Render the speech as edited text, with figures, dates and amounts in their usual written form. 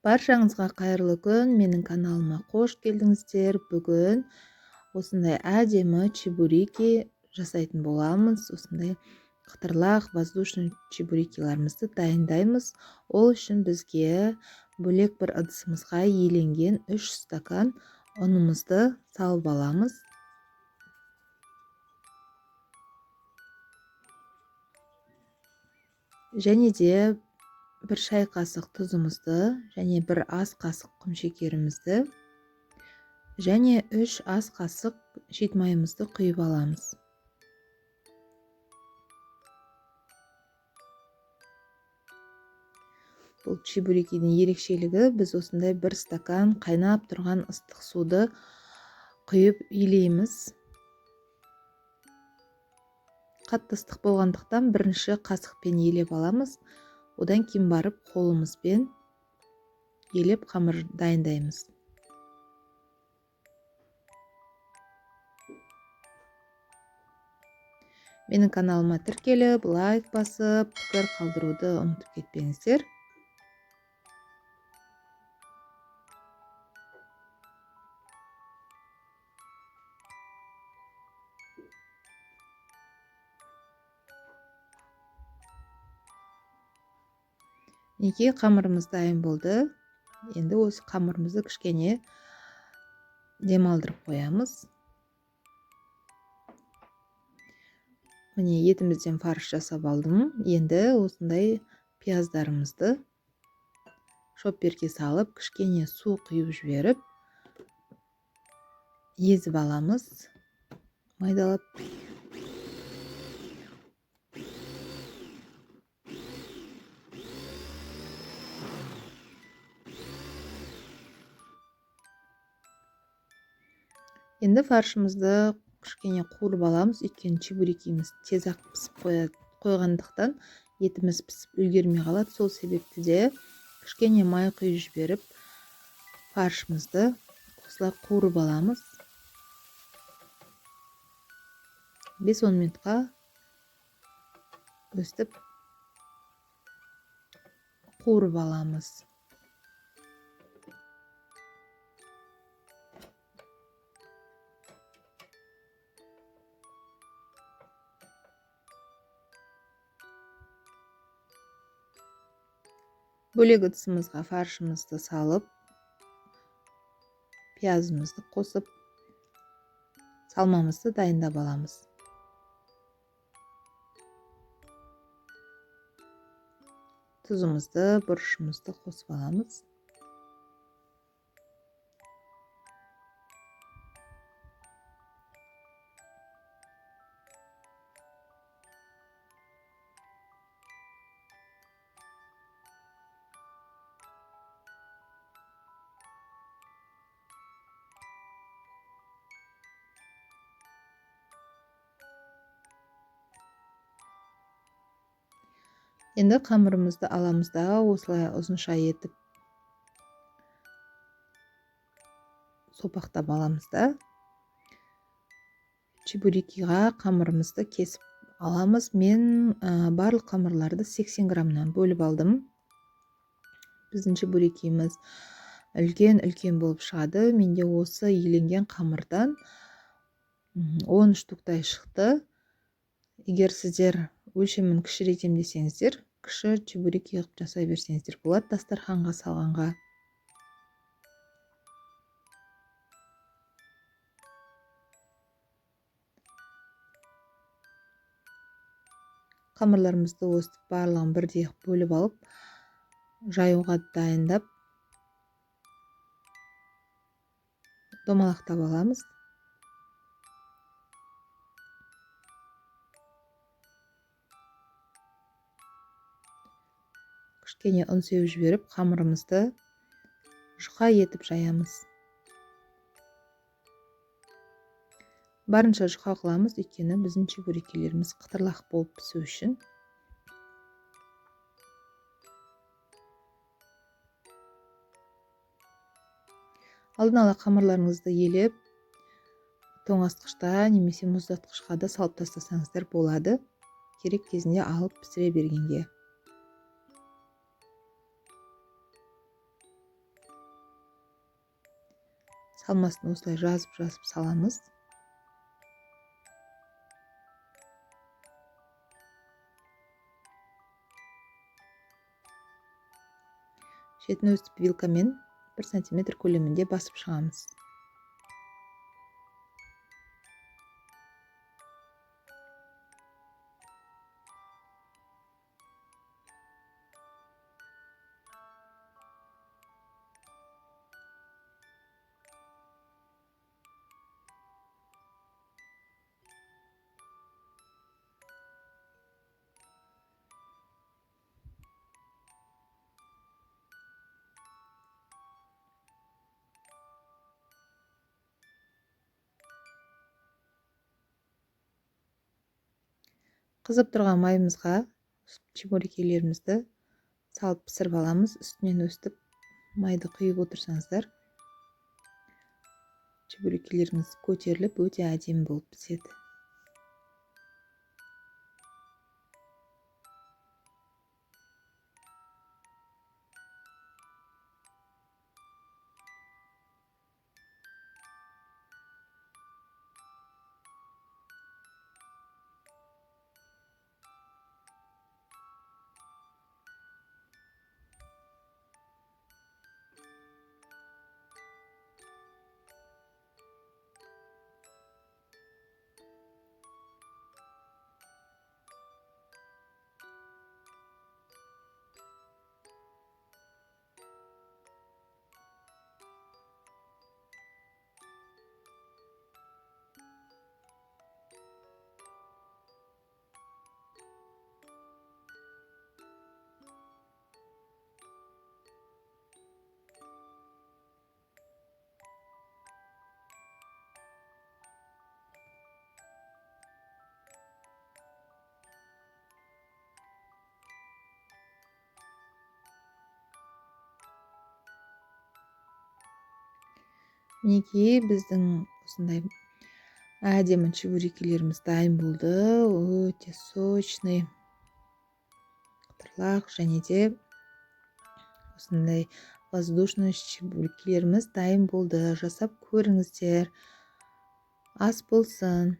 Баршаңызға қайырлы күн, менің каналыма қош келдіңіздер. Бүгін осындай әдемі чебуреки жасайтын боламыз. Осындай қытырлақ воздушный чебурекиларымызды дайындаймыз. Ол үшін бізге бөлек бір ыдысымызға еленген 3 стакан ұнымызды салып аламыз. Және де бір шай қасық тұзымызды және бір ас қасық құмшекерімізді және 3 ас қасық шет майымызды құйып аламыз. Бұл чебурекидің ерекшелігі, біз осындай бір стакан қайнап тұрған ыстық суды құйып илейміз. Қатты ыстық болғандықтан бірінші қасықпен елеп аламыз. Одан кейін барып қолымызбен елеп қамыр дайындаймыз. Менің каналыма тіркеліп, лайк басып, пікір қалдыруды ұмытып кетпеңіздер. Мінекей, қамырымыз дайын болды. Енді осы қамырымызды кішкене демалдырып қоямыз. Міне, етімізден фарш жасап алдым. Енді осындай пияздарымызды шопперге салып, кішкене су құйып жіберіп, езіп аламыз, майдалап. Енді фаршымызды кішкене қуырып аламыз, өйткені чебурекиміз тез-ақ пісіп қойғандықтан етіміз пісіп үлгермей қалады. Сол себепті де кішкене май құйып жіберіп, фаршымызды осылай қуырып аламыз. 5-10 минутқа өстіп қуырып аламыз. Бөлек ыдысымызға фаршымызды салып, пиязымызды қосып, салмамызды дайындап аламыз. Тұзымызды, бұрышымызды қосып аламыз. Енді қамырымызды аламыз да, осылай ұзынша етіп сопақтап аламыз да, чебурекиға қамырымызды кесіп аламыз. Мен барлық қамырларды 80 граммнан бөліп алдым. Біздің чебурекиіміз үлкен-үлкен болып шығады. Менде осы еленген қамырдан 10 штуктай шықты. Егер сіздер өлшемін кішірейтем десеңіздер, кіші чебуреки қылып жасай берсеңіздер болады дастарханға салғанға. Қамырларымызды өстіп барлығын бірдей қылып бөліп алып, жаюға дайындап, домалақтап аламыз. Кішкене ұн сеуіп жіберіп, қамырымызды жұқа етіп жаямыз. Барынша жұқа қыламыз, өйткені біздің чебурекилеріміз қытырлақ болып пісу үшін. Алдын ала қамырларыңызды елеп, тоңазытқышта немесе мұздатқышқа да салып тастасаңыздар болады. Керек кезінде алып пісіре бергенге. Салмасын осылай жазып-жазып саламыз. Шетін өстіп вилкамен 1 сантиметр көлемінде басып шығамыз. Қызып тұрған майымызға чебурекилерімізді салып пісіріп аламыз. Үстінен өстіп майды құйып отырсаңыздар, чебурекилеріңіз көтеріліп, өте әдемі болып піседі. Мінекей, біздің осындай әдемі чебурекилеріміз дайын болды. Өте сочный, қытырлақ және де осындай воздушный чебурекилеріміз дайын болды. Жасап көріңіздер. Ас болсын.